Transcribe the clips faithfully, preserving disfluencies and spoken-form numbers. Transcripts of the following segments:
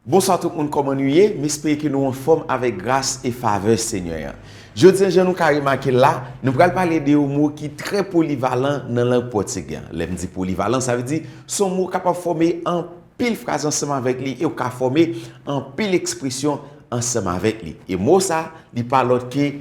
Bonswa tout moun, kòman nou ye? M espere ke nou anfòm avèk gras e favè Senyè a. Jodi a, jan nou ka remake l la, nou pral pale de yon mo ki trè polivalan nan lang pòtigè an. Lè m di polivalan, sa vle di se yon mo w kapab fòme anpil fraz ansanm avèk li e w ka fòme anpil ekspresyon ansanm avèk li. E mo sa, li pa lòt ke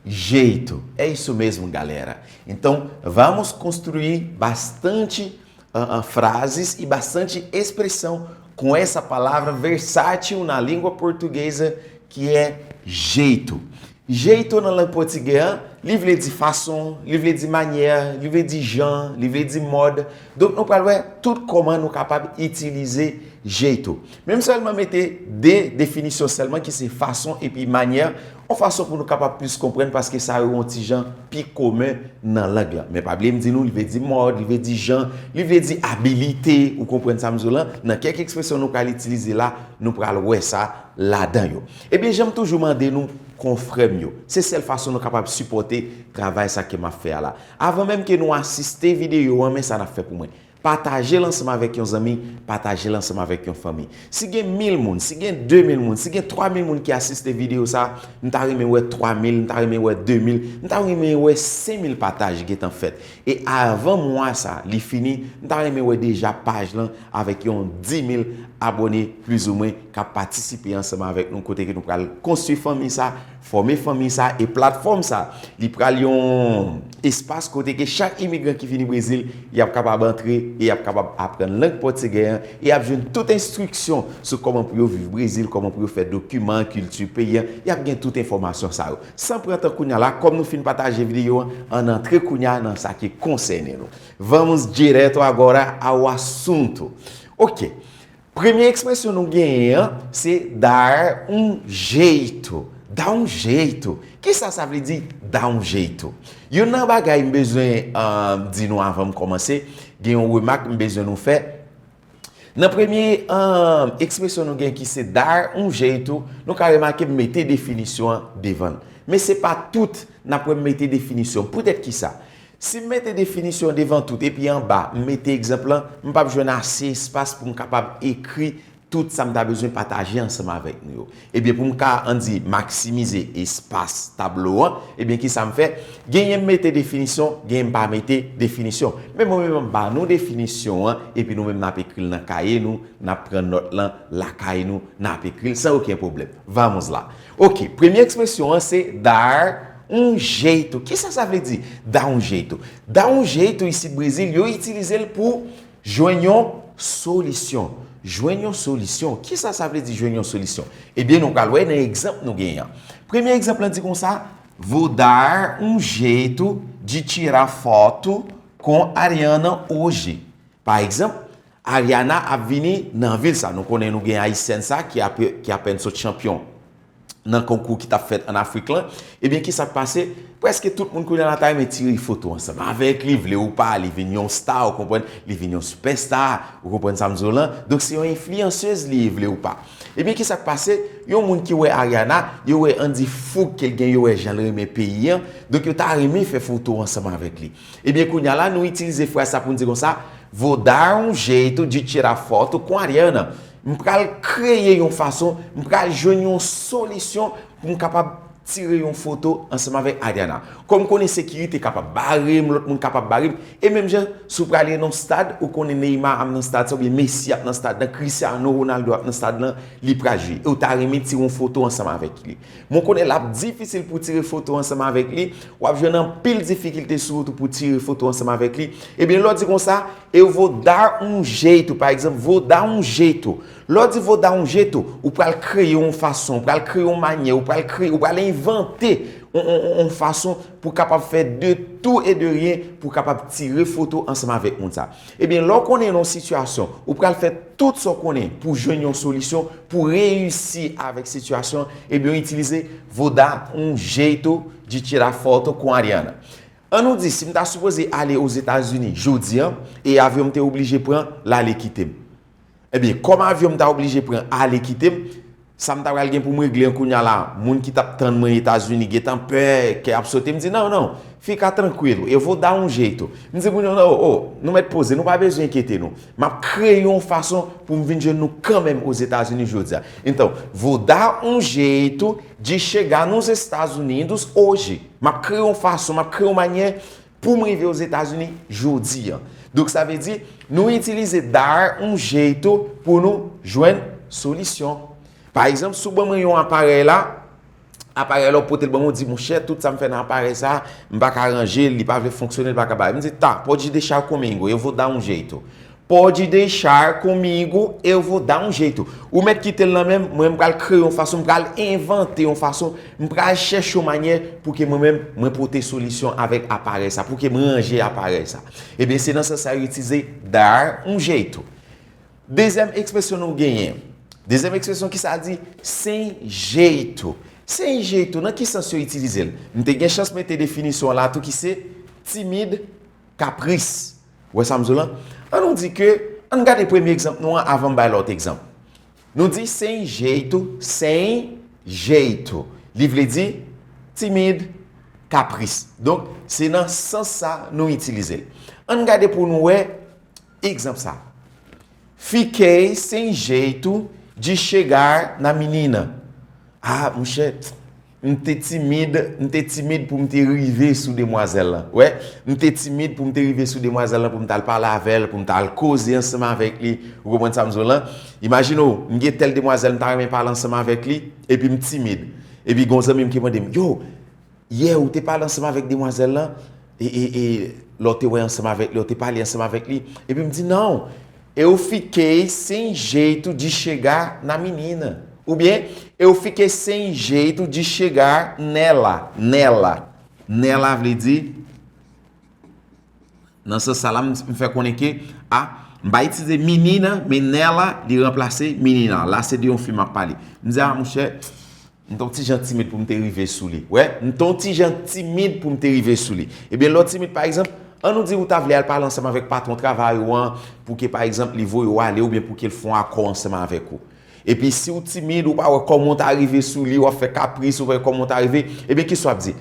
jeito. É isso mesmo, galera. Então, vamos construir bastante ah, ah, frases e bastante expressão com essa palavra versátil na língua portuguesa, que é jeito. Jeito nan lang pòtigè an, li vle di fason, li vle di manyè, li vle di jan, li vle di mòd. Donk, nou pral wè tout kòman nou kapab itilize jeito. Men m sèlman mete de definisyon sèlman, ki se fason epi manyè, yon fason pou nou kapab plis konprann, paske sa yo yon ti jan pi komen nan lang lan. Men pa bliye m di nou, li vle di mòd, li vle di jan, li vle di abilite, ou konprann sa m di w lan? Nan kèk ekspresyon nou pral itilize la, nou pral wè sa ladan yo. Ebyen, jan m toujou mande nou, konfrè m yo, se sèl fason nou kapab sipòte travay sa ke m ap fè a la. Avan menm ke nou asiste videyo an, men sa n ap fè pou mwen. Pataje l ansanm avèk yon zanmi, pataje l ansanm avèk yon fanmi. Si gen mil moun, si gen de mil moun, si gen twa mil moun ki asiste videyo sa, m ta renmen wè twa mil, m ta renmen wè de mil, m ta renmen wè senk mil pataj gentan fèt. E avan mwa sa, li fini, m ta renmen wè deja paj lan avèk yon dis mil abòne, plizoumwen, k ap patisipe ansanm avèk nou, kote ke nou pral konstwi fanmi sa, fòme fanmi sa, e platfòm sa, li pral yon espas kote ke chak imigran ki vini Brezil, y ap kapab antre e y ap kapab aprann lang pòtigè an, e y ap jwenn tout enstriksyon sou kòman pou yo viv Brezil, kòman pou yo fè dokiman, kilti peyi an, y ap gen tout enfòmasyon sa yo. San pran tan kounye a la, kòm nou fin pataje videyo an, ann antre kounye a nan sa ki konsène nou. Vamos direto agora ao assunto. Ok. Premye ekspresyon nou genyen an, se dar um jeito. Dar um jeito. Kisa sa vle di, dar um jeito? Youn nan bagay m bezwen, ah, di nou avan m kòmanse, gen yon remak m bezwen nou fè. Nan premye, ah, ekspresyon nou gen ki se dar um jeito, nou ka remake m mete definisyon an devan l. Men se pa tout n ap wè m mete definisyon. Poutèt kisa? Si m mete definisyon devan tout epi anba, m mete egzanp lan, m p ap jwenn ase espas pou m kapab ekri tout sa m ta bezwen pataje ansanm avèk nou yo. Ebyen, pou m ka, ann di, maksimize espas tablo an, ebyen, kisa m fè? Genyen m mete definisyon, genyen m pa mete definisyon. Men mwen menm, m ba nou definisyon an, epi nou menm n ap ekri l nan kaye nou, n ap pran nòt lan lakay nou, n ap ekri l san okenn pwoblèm. Vamos lá. Ok, premye ekspresyon an se dar um jeito. Kisa sa vle di, dar um jeito? Dar um jeito, isit Brezil, yo itilize l pou jwenn yon solisyon. Jwenn yon solisyon. Kisa sa vle di, jwenn yon solisyon? Ebyen, nou pral wè nan egzanp nou genyen an. Premye egzanp lan di konsa, vou dar um jeito de tirar foto com Ariana hoje. Pa egzanp, Ariana ap vini nan vil sa. Nou konnen nou gen ayisyèn sa ki ap, ki apèn sot chanpyon nan konkou ki t ap fèt ann Afrik lan. Ebyen, kisa k pase? Prèske tout moun kounye a la ta renmen tire foto ansanm avèk li, vle ou pa, li vin yon star, ou konprann, li vin yon sipèsta, ou konprann sa m di w lan. Donk, se yon enfliyansez li ye, vle ou pa. Ebyen, kisa k pase? Yon moun ki wè Ariana, yo wè, ann di, fouk ke l gen, yo wè jan l renmen peyi an. Donk, yo ta renmen fè foto ansanm avèk li. Ebyen, kounye a la, nou itilize fraz sa pou n di konsa, vou dar um jeito de tirar foto com Ariana. M pral kreye yon fason, m pral jwenn yon solisyon pou m kapab tire yon foto ansanm avèk Ariana. Kòm m konnen sekirite kapab bare m, lòt moun kapab bare m, e menm jan, si w prale nan yon stad, ou konnen Neymar ap nan stad sa, oubyen Messi ap nan stad lan, Cristiano Ronaldo ap nan stad lan, li pral jwe. E w ta renmen tire yon foto ansanm avèk li. Mwen konnen l ap difisil pou w tire foto ansanm avèk li, w ap jwenn anpil difikilte sou wout ou pou w tire foto ansanm avèk li. Ebyen, lè w di konsa, eu vou dar um jeito, pa egzanp, vou dar um jeito. Lè w di vou dar um jeito, ou pral kreye yon fason, ou pral kreye yon manyè, ou pral kreye, ou pral envante yon, yon, yon, yon fason pou w kapab fè de tout et de rien pou w kapab tire foto ansanm avèk moun sa. Ebyen, lè w konnen nan yon sitiyasyon, ou pral fè tout sa w konnen pou w jwenn yon solisyon, pou w reyisi avèk sitiyasyon, ebyen, w itilize vou dar um jeito de tirar foto com Ariana. Ann nou di, si m ta sipoze ale Ozetazini jodi an, e avyon m te oblije pran, l ale kite m. Ebyen, kòm avyon m ta oblije pran, ale kite m, sa m ta pral gen pou m regle an kounye a la, moun ki t ap tann mwen Etazini gentan pè, kè ap sote, m di, non, non, Fica tranquilo, eu vou dar um jeito. M di moun yo, oh, oh, nou mèt poze, nou pa bezwen enkyete nou. M ap kreye yon fason pou m vin jwenn nou kanmenm Ozetazini jodi a. Então, vou dar um jeito de chegar nos Estados Unidos hoje. M ap kreye yon fason, m ap kreye yon manyè pou m rive Ozetazini jodi a. Donk, sa vle di, nou itilize dar um jeito pou nou jwenn solisyon. Pa egzanp, si w ban mwen yon aparèy la, aparèy la, w pote l ban mwen, w di, monchè, tout sa m fè nan aparèy sa, m pa ka ranje l, li pa vle fonksyone, li pa ka bay. M di, tá, pode deixar comigo, eu vou dar um jeito. Pode deixar comigo, eu vou dar um jeito. Ou mèt kite l nan men m, mwen m pral kreye yon fason, m pral envante yon fason, m pral chèche yon manyè pou ke mwen menm, mwen pote solisyon avèk aparèy sa, pou ke m ranje aparèy sa. Ebyen, se nan sans sa yo itilize dar um jeito. Dezyèm ekspresyon nou genyen. Dezyèm ekspresyon ki sa di? Sem jeito. Sem jeito, nan ki sans yo itilize l? M te gen chans mete definisyon an la tou ki se timid, kapris. Ou wè sa m di w lan? An nou di ke, an n gade premye egzanp nou an avan m bay lòt egzanp. Nou di sem jeito, sem jeito. Li vle di timid, kapris. Donk, se nan sans sa nou itilize l. An n gade pou nou wè egzanp sa. Fiquei sem jeito de chegar na menina. Ah, monchè, m te timid, m te timid pou m te rive sou demwazèl lan. Wè, m te timid pou m te rive sou demwazèl lan, pou m t al pale avè l, pou m t al koze ansanm avèk li. Ou konprann sa m di w lan? Imajine w, m gen tèl demwazèl, m ta renmen pale ansanm avèk li, epi m timid. Epi gon zanmi m ki mande m, yo, yè, ou te pale ansanm avèk demwazèl lan, e, e, e, lè w te wè ansanm avèk li, ou te pale ansanm avèk li. Epi m di, não, eu fiquei sem jeito de chegar na menina. Oubyen, eu fiquei sem jeito de chegar nela, nela. Nela vle di, nan sans sa la, m, m fè konnen ke, a, m pa itilize menina, men nela, li ranplase menina. La, se de yon fi m ap pale. M di, a, monchè, m t on ti jan timid pou m te rive sou li. Wè, m t on ti jan timid pou m te rive sou li. Ebyen, lè w timid, pa egzanp, an nou di ou ta vle al pale ansanm avèk patwon travay ou an, pou ke, pa egzanp, li voye w ale oubyen pou ke l fè yon akò ansanm avèk ou. Epi, si w timid, ou pa wè kòman w ta rive sou li, w ap fè kapris, ou pa wè kòman w ta rive, ebyen, kisa w ap di?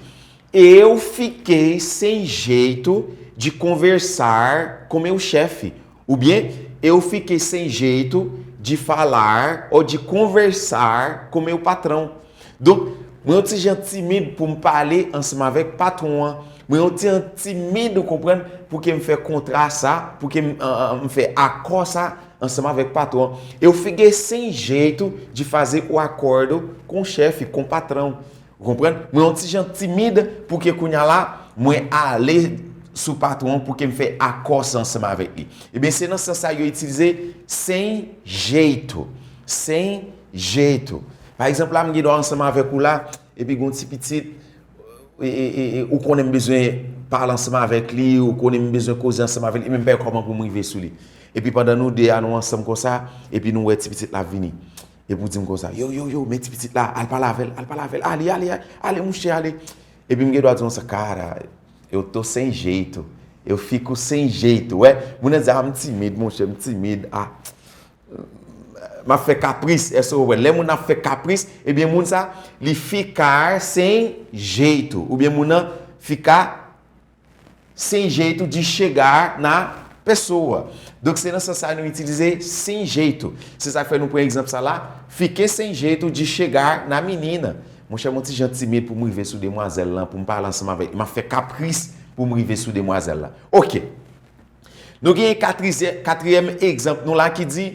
Eu fiquei sem jeito de conversar com meu chefe. Oubyen, eu fiquei sem jeito de falar ou de conversar com meu patrão. Donk, mwen yon ti jan timid pou m pale ansanm avèk patwon an. Mwen yon ti jan timid, ou konprann, pou ke m fè kontra sa, pou ke m, an, an, m fè akò sa ansanm avèk patwon an. Eu fiquei sem jeito de fazer o acordo com o chefe, com o patrão. Ou konprann? Mwen yon ti jan timid pou ke kounye a la, mwen ale sou patwon pou ke m fè akò sa ansanm avèk li. Ebyen, se nan sans sa yo itilize sem jeito. Sem jeito. Pa egzanp, la, m gen dwa ansanm avèk ou la, epi gon ti pitit, e, e, e, e, ou konnen m bezwen pale ansanm avèk li, ou konnen m bezwen koze ansanm avèk li, men m pa wè kòman pou m rive sou li. Epi pandan nou de a, nou ansanm konsa, epi nou wè ti pitit la vini. Epi ou di m konsa, yo, yo, yo, men ti pitit la, al pale avè l, al pale avè l, ale, ale, ale, ale, monchè, ale. Epi m gen dwa di w sa, cara, eu tô sem jeito, eu fico sem jeito. Wè, moun nan di, a, m timid, monchè, m timid, a, m ap fè kapris, èske w wè? Lè moun ap fè kapris, ebyen, moun sa, li ficar sem jeito, oubyen moun nan ficar sem jeito de chegar na pessoa. Donk, se nan sans sa nou itilize sem jeito. Se sa k fè nou pran egzanp sa la, fiquei sem jeito de chegar na menina. Monchè, m on ti jan timid pou m rive sou demwazèl lan, pou m pale ansanm avèk li. M ap fè kapris pou m rive sou demwazèl lan. Oke. Nou genyen katrizyè-, katriyèm egzanp nou la ki di,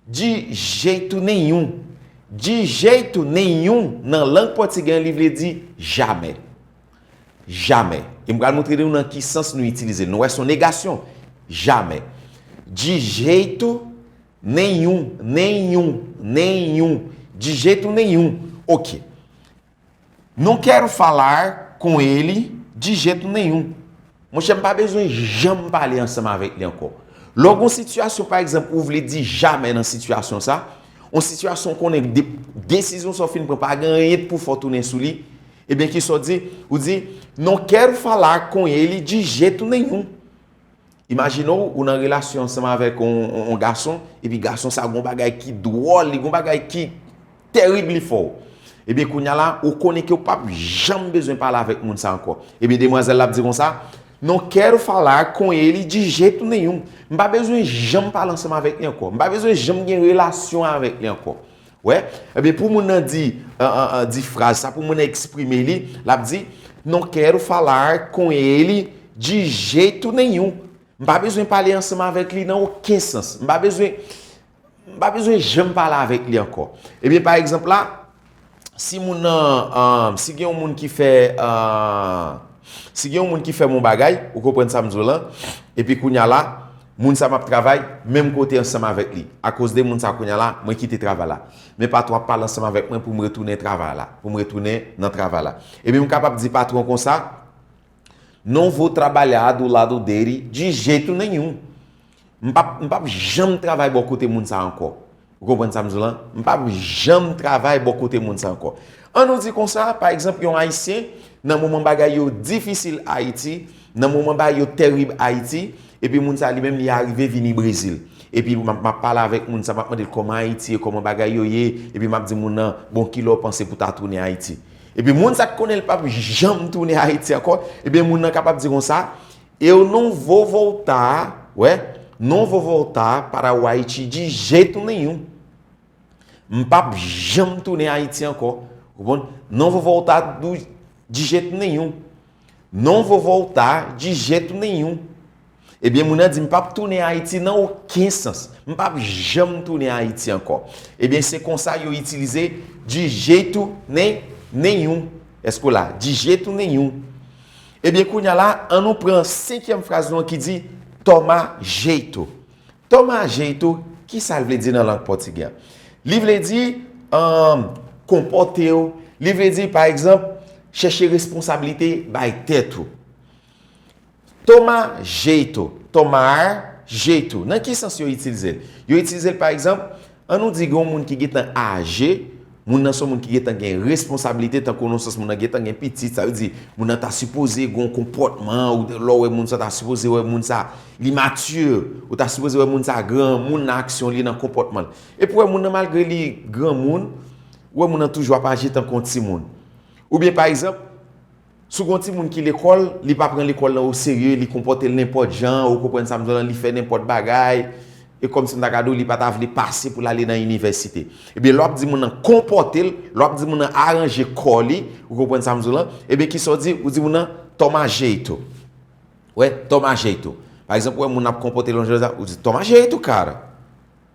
de jeito nenhum. De jeito nenhum, nan lang pòtigè, li vle di jamè. Jamè. E m pral montre nou nan ki sans nou itilize l. Nou wè se yon negasyon. Jamè. De jeito nenhum, nenhum, nenhum. De jeito nenhum. Ok. Não quero falar com ele de jeito nenhum. Monchè, m pa bezwen janm pale ansanm avèk li ankò. Lè w gen yon sitiyasyon, pa egzanp, ou vle di jamè nan sitiyasyon sa, yon sitiyasyon w konnen de-, desizyon sa w fin pran, pa gen anyen k pou fè w tounen sou li, ebyen, kisa w di? Ou di, não quero falar com ele de jeito nenhum. Imajine w, ou nan relasyon ansanm avèk yon, yon, yon gason, epi gason sa gon bagay ki dwòl, li gon bagay ki tèrib li fè w. Ebyen, kounye a la, ou konnen ke w p ap janm bezwen pale avèk moun sa ankò. Ebyen, demwazèl la ap di konsa, Não quero falar com ele de jeito nenhum. M pa bezwen janm pale ansanm avèk li ankò. M pa bezwen janm gen relasyon avèk li ankò. Wè? Ebyen, pou moun nan di, an, an, an, di fraz sa, pou moun nan eksprime li, l ap di, Não quero falar com ele de jeito nenhum. M pa bezwen pale ansanm avèk li nan okenn sans. M pa bezwen, m pa bezwen janm pale avèk li ankò. Ebyen, pa egzanp la, si moun nan, ah, si gen yon moun ki fè, ah, si gen yon moun ki fè m yon bagay, ou konprann sa m di w lan, epi kounye a la, moun sa m ap travay menm kote ansanm avèk li. Akoz de moun sa kounye a la, mwen kite travay la. Men patwon ap pale ansanm avèk mwen pou m retounen travay la, pou m retounen nan travay la. Ebyen, m kapab di patwon konsa, Não vou trabalhar do lado dele de jeito nenhum. M p ap, m p ap janm travay bò kote moun sa ankò. Ou konprann sa m di w lan? M p ap janm travay bò kote moun sa ankò. An nou di konsa, pa egzanp, yon Ayisyen, nan moman bagay yo difisil Ayiti, nan moman bagay yo tèrib Ayiti, epi moun sa li menm li arive vini Brezil. Epi m ap, m ap pale avèk moun sa, m ap mande l kòman Ayiti ye, kòman bagay yo ye, epi m ap di moun nan, bon, kilè w panse pou ta tounen Ayiti? Epi moun sa k konnen l p ap janm tounen Ayiti ankò, ebyen moun nan kapab di konsa, Eu não vou voltar, wè, não vou voltar para o Haiti de jeito nenhum. M p ap janm tounen Ayiti ankò. Ou konprann? Não vou voltar do, de jeito nenhum. Não vou voltar de jeito nenhum. Ebyen, moun nan di, m p ap tounen Ayiti nan okenn sans. M p ap janm tounen Ayiti ankò. Ebyen, se konsa yo itilize de jeito nem, nenhum. Èske w la? De jeito nenhum. Ebyen, kounye a la, an nou pran senkyèm fraz nou an ki di, toma jeito. Toma jeito, ki sa l vle di nan lang pòtigè a? Li vle di, ahn, konpòte w. Li vle di, pa egzanp, chèche responsablite bay tèt ou. Toma jeito, tomar jeito. Nan ki sans yo itilize l? Yo itilize l, pa egzanp, an nou di gen yon moun ki gentan aje, moun nan se yon moun ki gentan gen responsablite, tankou nan sans moun nan gentan gen pitit, sa vle di, moun nan ta sipoze gen yon konpòtman, ou lè w wè moun sa, ta sipoze wè moun sa, li mature, ou ta sipoze wè moun sa granmoun nan aksyon li, nan konpòtman l. Epi w wè moun nan, malgre li granmoun, ou wè moun nan toujou ap aji tankou yon timoun. Oubyen, pa egzanp, Si w gen yon timoun ki lekòl, li pa pran lekòl lan oserye, li konpòte l nenpòt jan, ou konprann sa m di w lan, li fè nenpòt bagay, e kòmsi m ta ka di w, li pa ta vle pase pou l ale nan inivèsite. Ebyen, lè w ap di moun nan konpòte l, lè w ap di moun nan aranje kò li, ou konprann sa m di w lan, ebyen, kisa w di? Ou di moun nan, toma jeito. Wè, toma jeito. Pa egzanp, ou wè moun ap konpòte l yon jan, ou di, toma jeito, cara.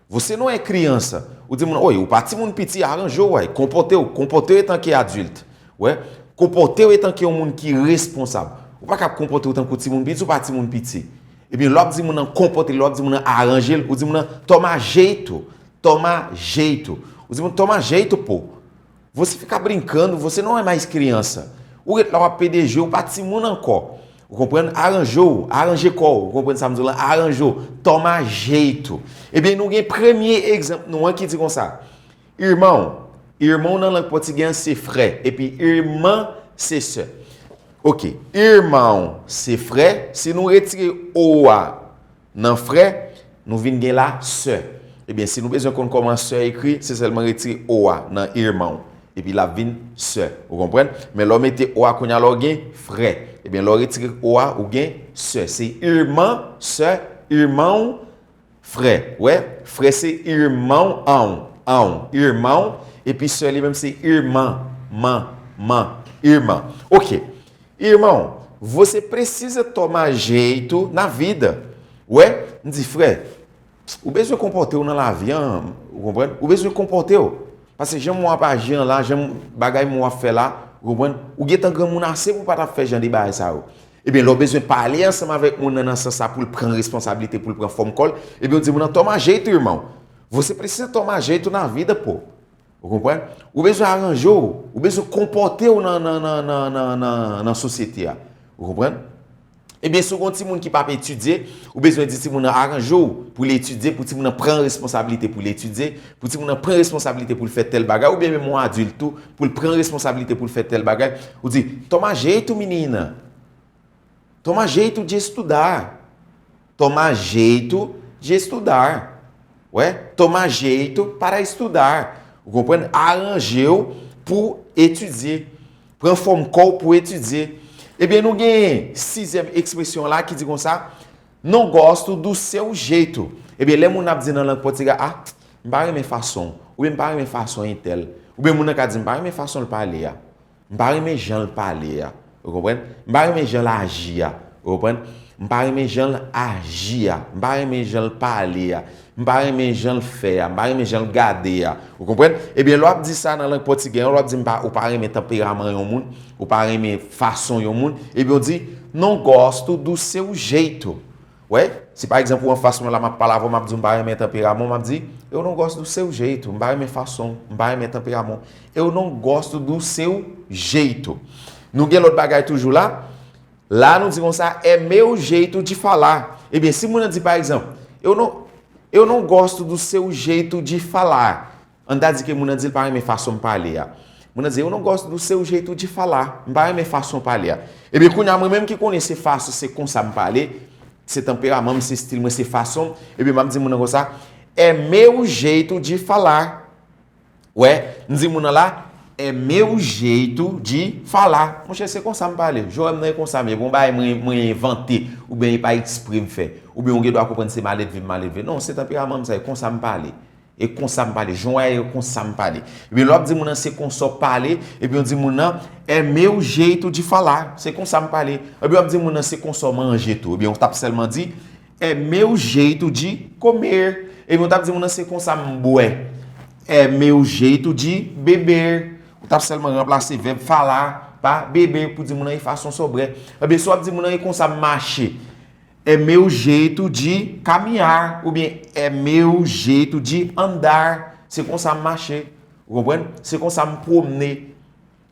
Você não é criança. Ou di moun, oy, ou pa timoun piti, aranje w, ay, konpòte w, konpòte w etanke adilt. Wè, konpòte w etanke yon moun ki responsab. Ou pa ka ap konpòte w tankou timoun piti, ou pa timoun piti. Ebyen, lè w ap di moun nan konpòte l, lè w ap di moun nan aranje l, ou di moun nan, toma jeito, toma jeito. Ou di moun, toma jeito, pô. Você fica brincando, você não é mais criança. Ou ret la w ap pede jwe, ou pa timoun ankò. Ou konprann? Aranje w, aranje kò w. Ou konprann sa m di w lan? Aranje w. Toma jeito. Ebyen, nou gen premye egzanp nou an ki di konsa. Irmão. Irmão nan lang pòtigè an se frè. Epi irmã se sè. Ok. Irmão se frè. Si nou retire o a nan frè, nou vin gen la sè. Ebyen, si nou bezwen konn kòman sè ekri, se sèlman retire o a nan irmão. Epi l ap vin sè. Ou konprann? Men lè w mete o a kounye a, lè w gen frè. Ebyen, lè w retire o a, ou gen sè. Se irmã, sè, irmão, frè. Wè? Frè se irmão, ão, ão. Irmão. Epi sè li menm se irmã, mã, mã. Irmã. Ok. Irmão, você precisa tomar jeito na vida. Wè, m di, frè, ou bezwen konpòte w nan lavi an, ou konprann? Ou bezwen konpòte w. Paske jan moun ap aji an la, jan bagay moun ap fè la, ou konprann? Ou gentan granmoun ase pou w pa t ap fè jan de bagay sa yo. Ebyen, lè w bezwen pale ansanm avèk moun nan, nan sans sa pou l pran responsablite, pou l pran fòm kò l, ebyen, ou di moun nan, toma jeito, irmão. Você precisa tomar jeito na vida, pô. Ou konprann? Ou bezwen aranje w. Ou bezwen konpòte w nan, nan, nan, nan, nan, nan, nan sosyete a. Ou konprann? Ebyen, si w gen yon timoun ki p ap etidye, ou bezwen di timoun nan aranje w pou l etidye, pou timoun nan pran responsablite pou l etidye, pou timoun nan pran responsablite pou l fè tèl bagay, oubyen menm yon adilt tou, pou l pran responsablite pou l fè tèl bagay. Ou di, toma jeito, menina. Toma jeito de estudar. Toma jeito de estudar. Wè, toma jeito para estudar. Ou konprann? Aranje w, pou etidye. Pran fòm kò w pou etidye. Ebyen, nou gen sizyèm ekspresyon la ki di konsa, não gosto do seu jeito. Ebyen, lè moun ap di nan lang pòtigè, ah, m pa renmen fason w, oubyen m pa renmen fason entèl, oubyen moun nan ka di, m pa renmen fason l pale a, m pa renmen jan l pale a. Ou konprann? M pa renmen jan l aji a. Ou konprann? M pa renmen jan l aji a. M pa renmen jan l pale a. M pa renmen jan l fè a. M pa renmen jan l gade a. Ou konprann? Ebyen, lè w ap di sa nan lang pòtigè an, lè w ap di m pa, ou pa renmen tanperaman yon moun, ou pa renmen fason yon moun, ebyen, w di, não gosto do seu jeito. Wè, si pa egzanp ou anfas mwen la, m ap pale avè w, m ap di w m pa renmen tanperaman w, m ap di, eu não gosto do seu jeito, m pa renmen fason w, m pa renmen tanperaman w. Eu não gosto do seu jeito. Nou gen lòt bagay toujou la. La, nou di konsa, é meu jeito de falar. Ebyen, si moun nan di, pa egzanp, eu não, eu não gosto do seu jeito de falar. Ann ta di ke moun nan di l pa renmen fason m pale a. Moun nan di, eu não gosto do seu jeito de falar. M pa renmen fason w pale a. Ebyen, kounye a, mwen menm ki konnen se fason, se konsa m pale, se tanperaman m, se estil mwen, se fason m. Ebyen, m ap di moun nan konsa, é meu jeito de falar. Wè, m di moun nan la, é meu jeito de falar. Monchè, se konsa m pale. Jan w wè m nan e konsa m ye. Bon bagay mwen, mwen envante, oubyen e pa ekspre m fè. Oubyen ou gen dwa konprann se maledve m maledve. Non, se tanperaman m sa, e konsa m pale. E konsa m pale. Jan w wè a, e konsa m pale. Ebyen, lè w ap di moun nan se konsa w pale, ebyen, w di moun nan, é meu jeito de falar. Se konsa m pale. Ebyen, w ap di moun nan se konsa w manje tou. Ebyen, w t ap sèlman di, é meu jeito de comer. Ebyen, w t ap di moun nan se konsa m bwè. É meu jeito de beber. Ou t ap sèlman ranplase vèb falar pa beber pou di moun nan e fason sa w bwè. Ebyen, si w ap di moun nan e konsa m mache. É meu jeito de caminhar, oubyen é meu jeito de andar. Se konsa m mache. Ou konprann? Se konsa m pwomne.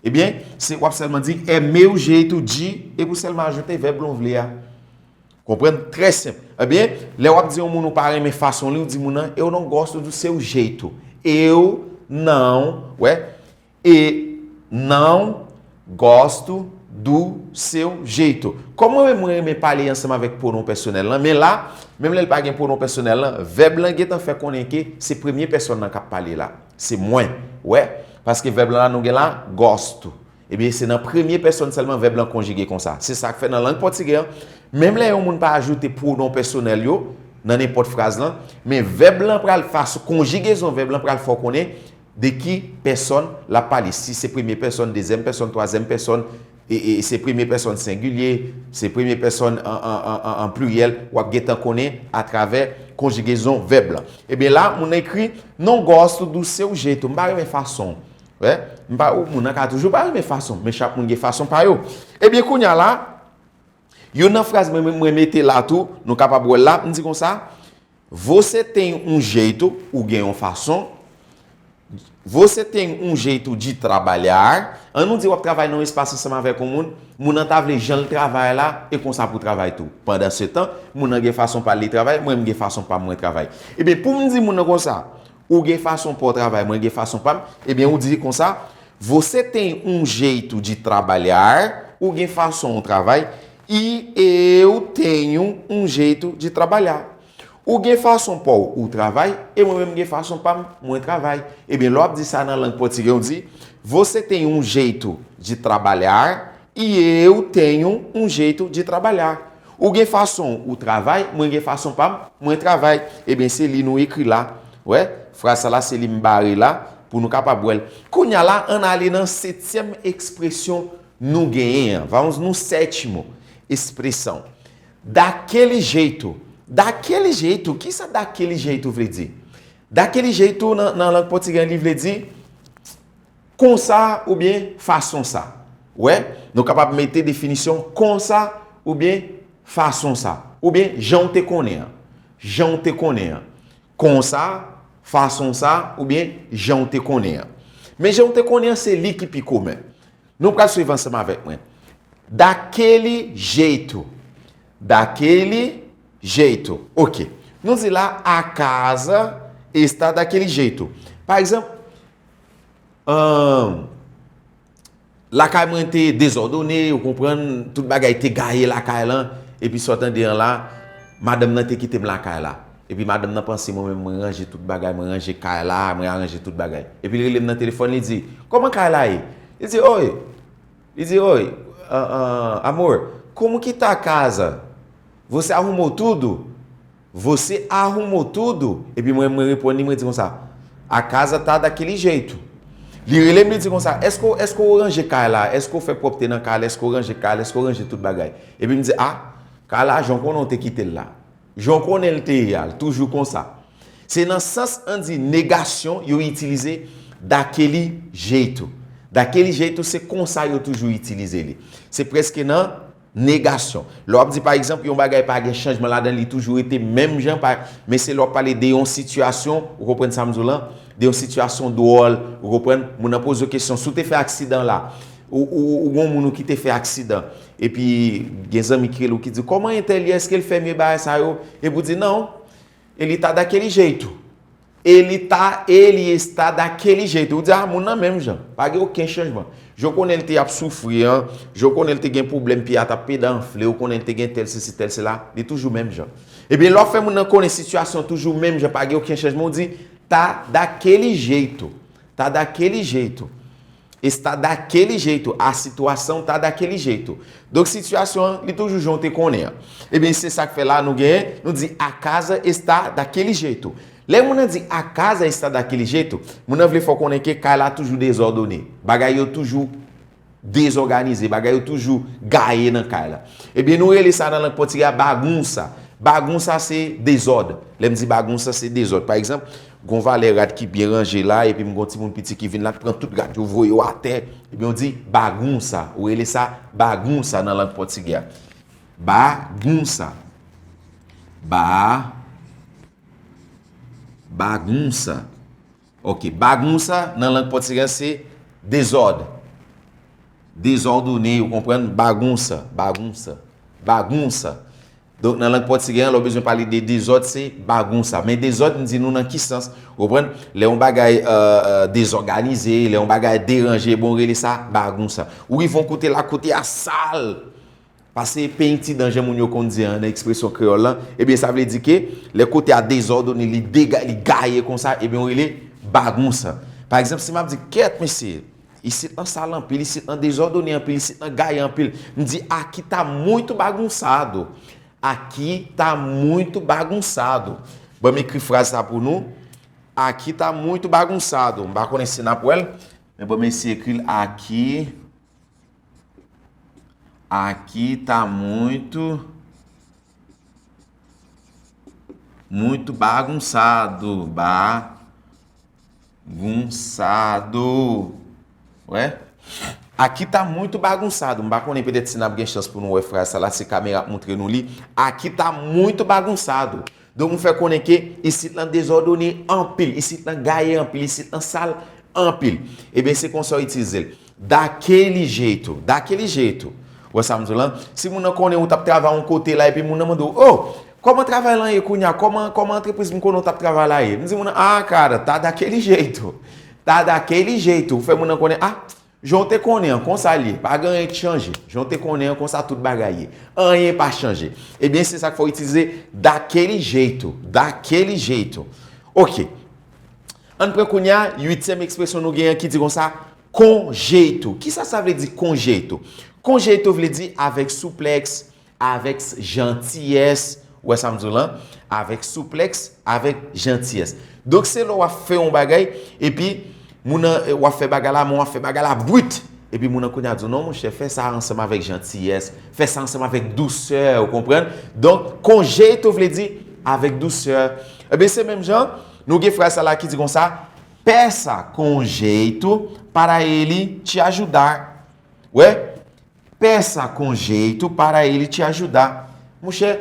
Ebyen, se w ap sèlman di, é meu jeito de, epi w sèlman ajoute vèb lan w vle a. Konprann? Trè senp. Ebyen, lè w ap di yon moun ou pa renmen fason li, ou di moun nan, eu não gosto do seu jeito. Eu não, wè, eu não gosto do seu jeito. Kòm mwen menm, mwen renmen pale ansanm avèk pwonon pèsonèl lan, men la, menm lè l pa gen pwonon pèsonèl lan, vèb lan gentan fè konnen ke se premye pèsòn nan k ap pale la. Se mwen. Wè? Paske vèb lan la, nou gen la, gosto. Ebyen, se nan premye pèsòn sèlman vèb lan konjige konsa. Se sa k fè nan lang pòtigè an, menm lè yon moun pa ajoute pwonon pèsonèl yo nan nenpòt fraz lan, men vèb lan pral, fason konjigezon vèb lan pral fè w konnen de ki pèsòn l ap pale. Si se premye pèsòn, dezyèm pèsòn, twazyèm pèsòn, e, e se premye pèsòn sengilye, se premye pèsòn an, an, an, an, an pliryèl, w ap gentan konnen atravè konjigezon vèb lan. Ebyen la, moun nan ekri, não gosto do seu jeito, m pa renmen fason w. Wè, m pa, ou, moun nan ka toujou pa renmen fason, men chak moun gen fason pa yo. Ebyen, kounye a la, youn nan fraz mwen, mwen, mwen mete la tou, nou kapab wè l la, m di konsa, você tem um jeito, ou gen yon fason, você tem um jeito de trabalhar, ann nou di w ap travay nan yon espas ansanm avèk yon moun, moun nan ta vle jan l travay la, e konsa pou travay tou. Pandansetan, moun nan gen fason pa l li travay, mwen m gen fason pa m mwen travay. Ebyen, pou m di moun nan konsa, ou gen fason pa w travay, mwen gen fason pa m, ebyen, ou di konsa, você tem um jeito de trabalhar, ou gen fason ou travay, e eu tenho um jeito de trabalhar. Ou gen fason pa w ou travay, e mwen menm gen fason pa m, mwen travay. Ebyen, lè w ap di sa nan lang pòtigè, ou di, você tem um jeito de trabalhar e eu tenho um jeito de trabalhar. Ou gen fason ou travay, mwen gen fason pa m, mwen travay. Ebyen, se li nou ekri la. Wè, fraz sa la, se li m bare la, pou nou kapab wè l. Kounye a la, ann ale nan setyèm ekspresyon nou genyen an. Vamos no sétimo expressão. Daquele jeito. Daquele jeito. Kisa daquele jeito vle di? Daquele jeito nan, nan lang pòtigè li vle di konsa oubyen fason sa. Wè, nou kapab mete definisyon konsa oubyen fason sa. Oubyen jan w te konnen an. Jan w te konnen an. Konsa, fason sa, oubyen jan w te konnen an. Men jan w te konnen an, se li ki pi komen. Nou pral swiv ansanm avèk mwen. Daquele jeito. Daquele jeito. Ok. Nou di la, a casa está daquele jeito. Pa egzanp, ahn, lakay mwen te dezòdone, ou konprann, tout bagay te gaye lakay lan, epi sa w tande an la, madanm nan te kite m lakay la. Epi madanm nan panse mwen menm mwen ranje tout bagay, mwen ranje kay la, mwen aranje tout bagay. Epi li rele m nan telefòn, li di, "Kòman kay la ye?" Li di, "Oy." Li di, "Oy, ah, ah, amor, como que tá a casa? Você arrumou tudo? Você arrumou tudo?" Epi mwen, mwen reponn li, mwen di konsa, "A casa tá daquele jeito." Li rele m, li di konsa, "Èske, èske ou ranje kay la? Èske ou fè pwòpte nan kay la? Èske ou ranje kay la? Èske ou ranje tout bagay?" Epi m di, "Ah, kay la, jan w konnen w te kite l la." Jan w konnen l te ye a, l toujou konsa. Se nan sans an di negasyon yo itilize daquele jeito. Daquele jeito se konsa yo toujou itilize li. Se prèske nan negasyon. Lè w ap di pa egzanp yon bagay pa gen chanjman ladan l, li toujou rete menm jan, pa, men se lè w ap pale de yon sitiyasyon, ou konprann sa m di w lan, de yon sitiyasyon dwòl, ou konprann, moun nan poze w kesyon, si w te fè aksidan la, ou, ou, ou gon moun ou ki te fè aksidan, epi gen zanmi ki rele w ki di, "Kòman entèl ye, èske l fè mye bagay sa yo?" Epi w di, "Non, ele tá daquele jeito." Ele tá, ele está daquele jeito. Ou di, "Ah, moun nan menm jan, pa gen okenn chanjman. Jan w konnen l te ap soufri an, jan w konnen l te gen pwoblèm, pye a t ap pede anfle, ou konnen l te gen tèl sesi, tèl sela, li toujou menm jan." Ebyen, lè w fè moun nan konnen sitiyasyon toujou menm jan, pa gen okenn chanjman, ou di, "Tá daquele jeito. Tá daquele jeito." Está daquele jeito, a situação tá daquele jeito. Donk, sitiyasyon an, li toujou jan w te konnen an. Ebyen, se sa k fè la, nou genyen, nou di, "A casa está daquele jeito." Lè moun nan di, "A casa está daquele jeito," moun nan vle fè w konnen ke kay la toujou dezòdone. Bagay yo toujou dezòganize, bagay yo toujou gaye nan kay la. Ebyen, nou rele sa nan lang pòtigè a bagunsa. Bagunsa se dezòd. Lè m di bagunsa, se dezòd. Pa egzanp, gon valè rad ki byen ranje la, epi m gon timoun piti ki vin la, pran tout rad yo, voye yo atè, ebyen, ou di bagunsa. Ou rele sa bagunsa nan lang pòtigè a. Bagunsa. Ba, bagunsa. Ok, bagunsa nan lang pòtigè se dezòd. Dezòdone, ou konprann? Bagunsa, bagunsa, bagunsa. Donk, nan lang pòtigè an, lè w bezwen pale de dezòd, se bagunsa. Men dezòd, m di nou nan ki sans, ou konprann? Lè yon bagay, euh, euh, dezòganize, lè yon bagay deranje, bon, rele sa bagunsa. Ou rive yon kote la, kote a sal. Pase penti dan jan moun yo konn di an nan ekspresyon kreyòl lan, ebyen, sa vle di ke lè kote a dezòdone, li dega-, li gaye konsa, ebyen, ou rele bagunsa. Pa egzanp, si m ap di, "Kèt, mesye, isit lan sal anpil, isit lan dezòdone anpil, isit lan gaye anpil." M di, "Aqui tá muito bagunçado. Aqui tá muito bagunçado." Ban m ekri fraz sa pou nou. "Aqui tá muito bagunçado." M pa konnen si n ap wè l, men ban m eseye ekri l. Aqui, aqui tá muito, muito bagunçado. Bagunçado. Wè? Aqui tá muito bagunçado. M pa konnen, petèt si n ap gen chans pou nou wè fraz sa la, si kamera ap montre nou li. Aqui tá muito bagunçado. Donk, m fè konnen ke isit lan dezòdone anpil, isit lan gaye anpil, isit lan sal anpil. Ebyen, se konsa w itilize l. Daquele jeito, daquele jeito. Ou wè sa m di w lan? Si moun nan konnen ou t ap travay yon kote la, epi moun nan mande w, "Oh, kòman travay lan ye kounye a? Kòman, kòman antrepriz m konnen ou t ap travay la ye?" M di moun nan, "Ah, cara, tá daquele jeito. Tá daquele jeito." Ou fè moun nan konnen, ah, jan w te konnen an, konsa l ye. Pa gen anyen ki chanje. Jan w te konnen an, konsa tout bagay ye. Anyen pa chanje. Ebyen, se sa k fè w itilize daquele jeito. Daquele jeito. Ok. Ann pran kounye a, uityèm ekspresyon nou genyen ki di konsa, com jeito. Kisa sa vle di com jeito? Com jeito vle di avèk souplèks, avèk jantiyès. Ou wè sa m di w lan? Avèk souplèks, avèk jantiyès. Donk, se lè w ap fè yon bagay, epi moun nan, eh, w ap fè bagay la, men w ap fè bagay la brit. Epi moun nan kounye a di w, "Non, monchè, fè sa ansanm avèk jantiyès, fè sa ansanm avèk dousè," ou konprann? Donk, com jeito vle di avèk dousè. Ebyen, se menm jan, nou gen fraz sa la ki di konsa, "Peça com jeito para ele te ajudar." Wè? "Peça com jeito para ele te ajudar." Monchè,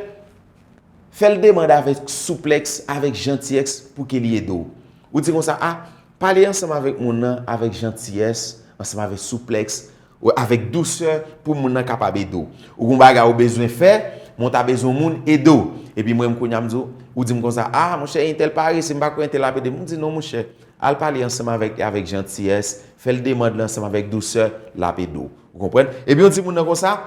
fè l demann avèk souplèks, avèk jantiyès pou ke li ede w. Ou di konsa, ah, pale ansanm avèk moun nan avèk jantiyès, ansanm avèk souplèks, avèk dousè pou moun nan kapab ede w. Ou gon bagay ou bezwen fè, men w ta bezwen moun ede w. Epi mwen, m kounye a m di w, ou di m konsa, ah, monchè, entèl parese, m pa kwè entèl ap ede m. M di, "Non, monchè, al pale ansanm avèk, avèk jantiyès, fè l demann lan ansanm avèk dousè, l ap ede w." Ou konprann? Epi yon timoun nan konsa,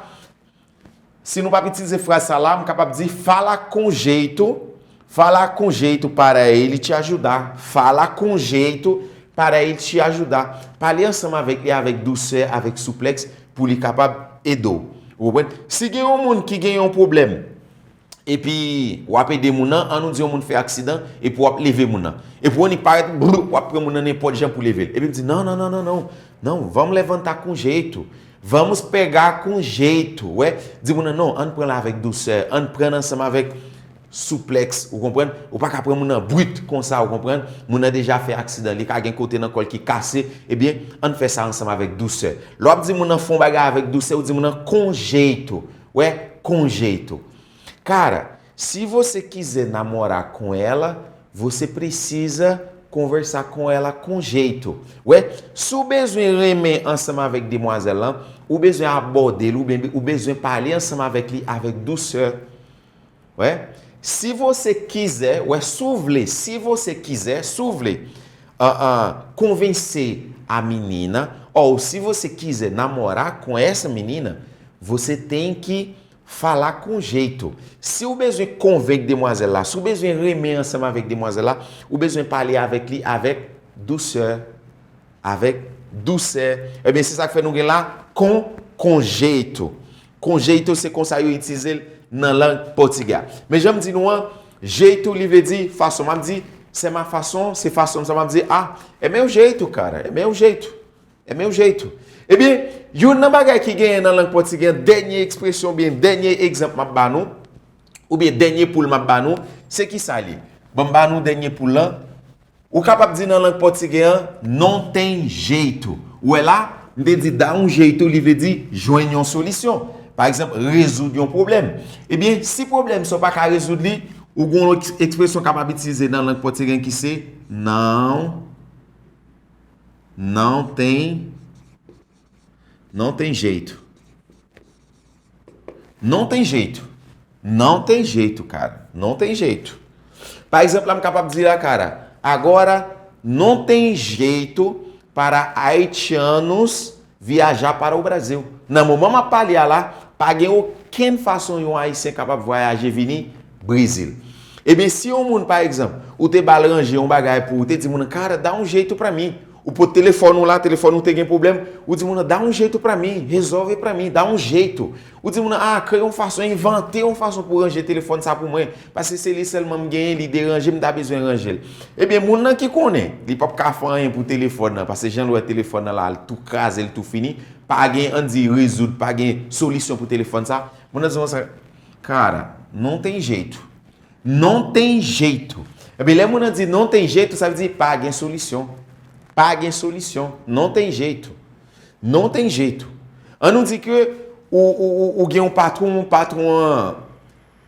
si nou p ap itilize fraz sa la, m kapab di, "Fala com jeito Fala com jeito para ele te ajudar. Fala com jeito para ele te ajudar. Pale ansanm avèk li avèk dousè, avèk souplèks pou li kapab ede w. Ou konprann? Si gen yon moun ki gen yon pwoblèm, epi w ap ede moun nan, an nou di yon moun fè aksidan, epi w ap leve moun nan. Epi w annik parèt, brou, w ap pran moun nan nenpòt jan pou leve l. Epi m di, non, non, non, non, non, non, vamos levantar com jeito. Vamos pegar com jeito. Wè, di moun nan, non, ann pran l avèk dousè, ann pran l ansanm avèk souplèks, ou konprann? Ou pa ka pran moun nan brit konsa, ou konprann? Moun nan deja fè aksidan, li ka gen kote nan kò l ki kase, ebyen, ann fè sa ansanm avèk dousè. Lè w ap di moun nan fè yon bagay avèk dousè, ou di moun nan com jeito. Wè, com jeito. Cara, se você quiser namorar com ela, você precisa conversar com ela com jeito. Wè, si w bezwen renmen ansanm avèk demwazèl lan, ou bezwen abòde l, ou, ben, ou bezwen pale ansanm avèk li avèk dousè. Wè, se você quiser, wè, se w vle, se você quiser, se w vle, ah, ah, convencer a menina, ou se você quiser namorar com essa menina, você tem que falar com jeito. Si w bezwen konvenk demwazèl la, si w bezwen renmen ansanm avèk demwazèl la, ou bezwen pale avèk li avèk dousè. Avèk dousè. Ebyen, se sa k fè nou gen la com, com jeito. Com jeito, se konsa yo itilize l nan lang pòtigè a. Men jan m di nou an, jeito li vle di fason. M ap di, se ma façon, se fason sa m ap di, ah, é meu jeito, cara, é meu jeito. É meu jeito. Ebyen, youn nan bagay ki genyen nan lang pòtigè an, dènye ekspresyon oubyen dènye egzanp m ap ba nou, oubyen dènye poul m ap ba nou, se ki sa li? Ban m ba nou dènye poul lan. Ou kapab di nan lang pòtigè an, não tem jeito. Ou wè la, m te di dar um jeito, li vle di jwenn yon solisyon. Pa egzanp, rezoud yon pwoblèm. Ebyen, si pwoblèm sa w pa ka rezoud li, ou gen yon eks-, ekspresyon kapab itilize nan lang pòtigè an ki se não, não tem, não tem jeito. Não tem jeito. Não tem jeito, cara. Não tem jeito. Pa egzanp, la m kapab di la, cara, agora não tem jeito para haitianos viajar para o Brasil. Nan moman m ap pale a la, pa gen okenn fason yon Ayisyen kapab vwayaje vini Brezil. Ebyen, si yon moun, pa egzanp, ou te ba l ranje yon bagay pou ou, te di moun nan, cara, dá um jeito pra mim. Ou pot telefòn ou la, telefòn ou te gen pwoblèm, ou di moun nan, dá um jeito pra mim, resolve pra mim, dá um jeito. Ou di moun nan, ah, kreye yon fason, envante yon fason pou ranje telefòn sa pou mwen, paske se li sèlman m genyen, li deranje, m ta bezwen ranje l. Ebyen, moun nan ki konnen, li p ap ka fè anyen pou telefòn nan, paske jan l wè telefòn nan la, l tou kraze, l tou fini, pa gen, ann di, rezoud, pa gen solisyon pou telefòn sa. Moun nan di konsa, cara, não tem jeito. Não tem jeito. Ebyen, lè moun nan di não tem jeito, sa vle di pa gen solisyon. Pa gen solisyon. Não tem jeito. Não tem jeito. An nou di ke ou, ou, ou, ou gen yon patwon, patwon an,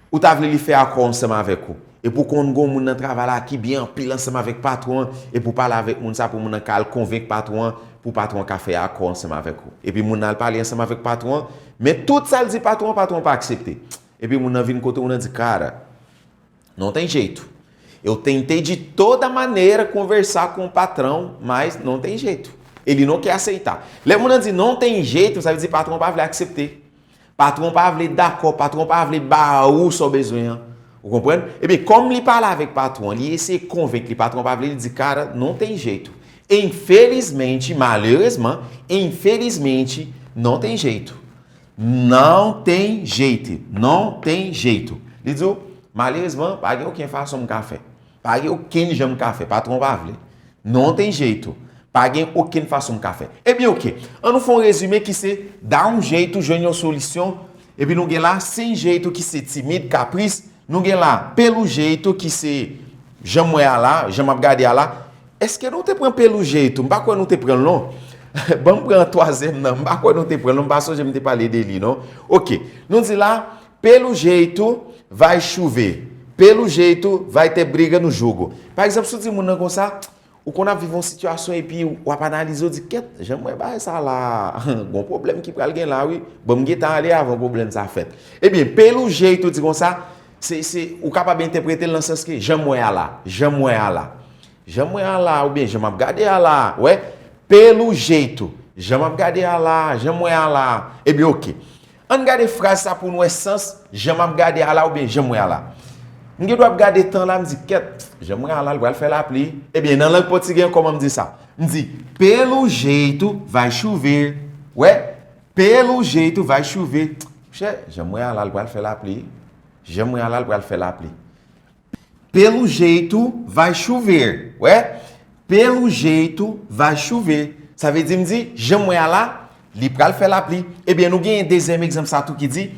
ou ta vle li fè akò ansanm avèk ou. Epi w konn gon moun nan travay la ki byen anpil ansanm avèk patwon an, epi w pale avèk moun sa pou moun nan ka al konvenk patwon an, pou patwon an ka fè akò ansanm avèk ou. Epi moun nan al pale ansanm avèk patwon an, men tout sa l di patwon an, patwon an pa aksepte. Epi moun nan vin kote w nan di, cara, não tem jeito. Eu tentei de toda maneira conversar com o patrão, mas não tem jeito. Ele não quer aceitar. Lè moun nan di não tem jeito, sa vle di patwon pa vle aksepte. Patwon pa vle dakò, patwon pa vle ba ou sa w bezwen an. Ou konprann? Ebyen, kòm li pale avèk patwon, li eseye konvenk li, patwon pa vle, li di, cara, não tem jeito. Infelizmente, malerezman, infelizmente, não tem jeito. Não tem jeito, não tem jeito. Li di w, malerezman, pa gen okenn fason m ka fè. Pa gen okenn jan m ka fè, patwon pa vle. Não tem jeito. Pa gen okenn fason m ka fè. Ebyen, oke. An nou fè yon rezime ki se, dá um jeito, jwenn yon solisyon. Epi nou gen la, sem jeito ki se timid, kapris. Nou gen la, pelo jeito ki se, jan m wè a la, jan m ap gade a la. Èske nou te pran pelo jeito? M pa kwè nou te pran l non. Ban m pran twazyèm nan. M pa kwè nou te pran l non. M pa sonje m te pale de li non. Oke. Nou di la, pelo jeito vai chover. Pelo jeito vai ter briga no jogo. Pa egzanp, si w di moun nan konsa, ou konn ap viv yon sitiyasyon epi w ap analize, w di, kèt, jan m wè bagay sa la, gon pwoblèm ki pral gen la wi. Ban m gentan ale avan pwoblèm sa fèt. Ebyen, pelo jeito di konsa, se, se, ou kapab entèprete l nan sans ke, jan m wè a la, jan m wè a la. Jan m wè a la, oubyen jan m ap gade a la, wè, pelo jeito, jan m ap gade a la, jan m wè a la, ebyen, oke. Ann gade fraz sa pou n wè sans, jan m ap gade a la, oubyen jan m wè a la. M gen dwa ap gade tan la, m di, kèt, jan mwen a la, l pral fè lapli. Ebyen, nan lang pòtigè, kòman m di sa? M di, pelo jeito vai chover. Wè, pelo jeito vai chover. Monchè, jan mwen a la, l pral fè lapli. Jan mwen a la, l pral fè lapli. Pelo jeito vai chover. Wè, pelo jeito vai chover. Sa vle di, m di, jan mwen a la, li pral fè lapli. Ebyen, nou gen dezyèm egzanp sa tou ki di,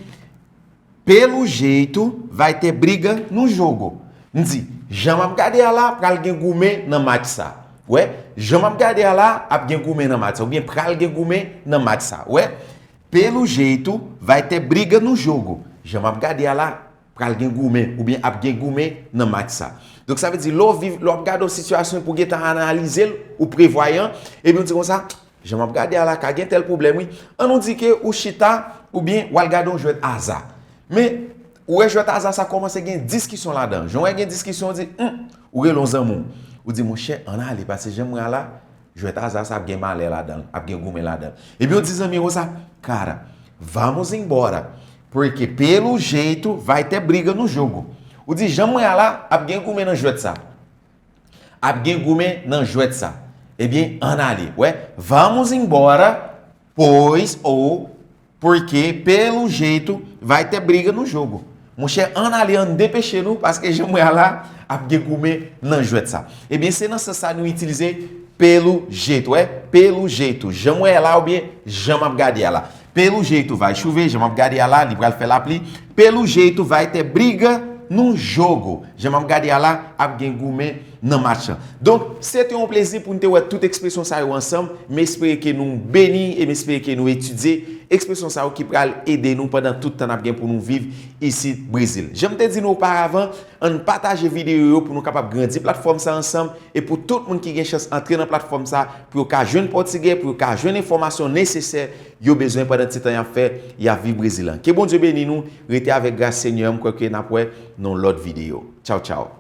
pelo jeito vai ter briga no jogo. M di, jan m ap gade a la, pral gen goumen nan match sa. Wè, jan m ap gade a la, ap gen goumen nan match sa. Oubyen pral gen goumen nan match sa. Wè, pelo jeito vai ter briga no jogo. Jan m ap gade a la, pral gen goumen, oubyen ap gen goumen nan match sa. Donk, sa vle di, lè w viv, lè w ap gade yon sitiyasyon pou gentan analize l, ou prevwayan, epi w di konsa, jan m ap gade a la, ka gen tèl pwoblèm, wi. An nou di ke ou chita, oubyen w al gade yon jwèt aza. Men, ou wè jwèt aza sa kòmanse gen diskisyon ladan. Jan w wè gen diskisyon, ou di, hmm, ou rele yon zanmi w. Ou di, monchè, ann ale, paske jan mwen a la, jwèt aza sa ap gen malè ladan l, ap gen goumen ladan l. Epi w di zanmi w sa, cara, vamos embora, porque pelo jeito vai ter briga no jogo. Ou di, jan mwen a la, ap gen goumen nan jwèt sa. Ap gen goumen nan jwèt sa. Ebyen, ann ale. Wè, vamos embora, pois, ou, porque pelo jeito vai ter briga no jogo. Monchè, ann ale, ann depeche nou, paske jan mwen a la, ap gen goumen nan jwèt sa. Ebyen, se nan sans sa nou itilize pelo jeito, wè, pelo jeito. Jan mwen a la oubyen jan m ap gade a la. Pelo jeito vai chover, jan m ap gade a la, li pral fè lapli. Pelo jeito vai ter briga no jogo. Jan m ap gade a la, ap gen goumen nan match lan. Donk, se te yon plezi pou n te wè tout ekspresyon sa yo ansanm. M espere ke nou beni e m espere ke nou etidye ekspresyon sa yo ki pral ede nou pandan tout tan n ap gen pou nou viv isit Brezil. Jan m te di nou oparavan, ann pataje videyo yo pou nou kapab grandi platfòm sa ansanm e pou tout moun ki gen chans antre nan platfòm sa, pou yo ka jwenn pòtigè, pou yo ka jwenn enfòmasyon nesesè yo bezwen pandan ti tan y ap fè, y ap viv Brezil lan. Ke Bondye beni nou, rete avèk gras Senyè, m kwè ke n ap wè nan yon lòt videyo. Tchaw, tchaw.